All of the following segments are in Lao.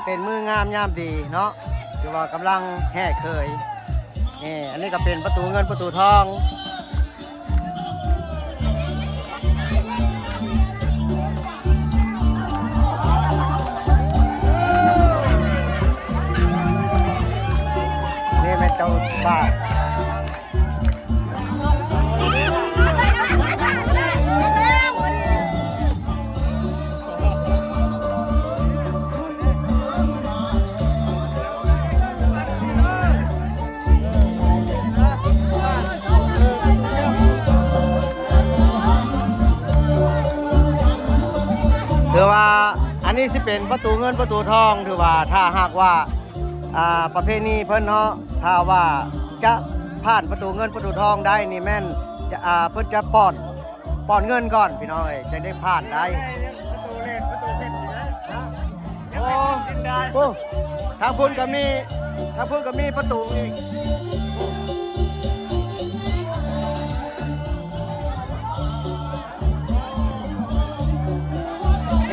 ເປັນມື້ງາມຍາມດີເນາະ ຄືວ່າກຳລັງແຫ່ເຂີຍ. ນີ້ ອັນນີ້ກໍເປັນປະຕູເງິນປະຕູທອງ. ນີ້ແມ່ນເຈົ້າບ່າວ. ຖືວ່າອັນນີ້ຊິເປັນປະຕູເງິນປະຕູທອງ ຖືວ່າຖ້າຫາກວ່າ ອ່າ ປະເພນີເພິ່ນເນາະ ຖ້າວ່າຈະຜ່ານປະຕູເງິນປະຕູທອງໄດ້ນີ້ແມ່ນຈະ ອ່າ ເພິ່ນຈະປ້ອນ ປ້ອນເງິນກ່ອນພີ່ນ້ອງເອີຍ ຈັ່ງໄດ້ຜ່ານໄດ້. ໂອ້ ໂອ້ ທາງພຸ້ນກໍມີ ທາງພຸ້ນກໍມີປະຕູອີກ.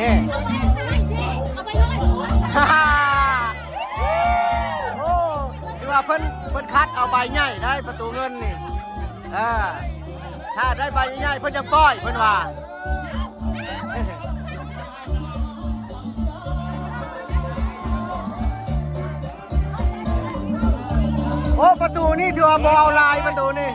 ນີ້ ໂອ້ ຄືວ່າເພິ່ນ ເພິ່ນຄັດເອົາໃບໃຫຍ່ໄດ້ປະຕູເງິນນີ້. ເອີ ຖ້າໄດ້ໃບໃຫຍ່ໆ ເພິ່ນຈັ່ງປ່ອຍ ເພິ່ນວ່າ. ໂອ້ ປະຕູນີ້ຖືວ່າບໍ່ເອົາຫຼາຍ ປະຕູນີ້.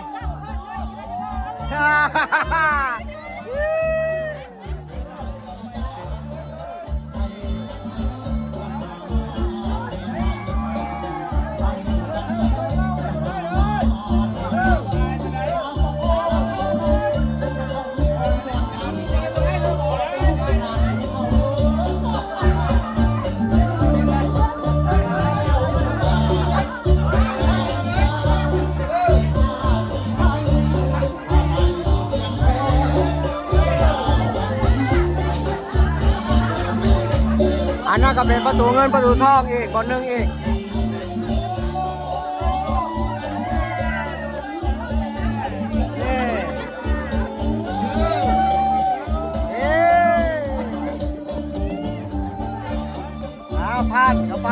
ອັນນັ້ນກໍເປັນປະຕູເງິນປະຕູທອງອີກບ່ອນໜຶ່ງອີກ. ເອີ ເອົາ ຜ່ານເຂົ້າໄປ.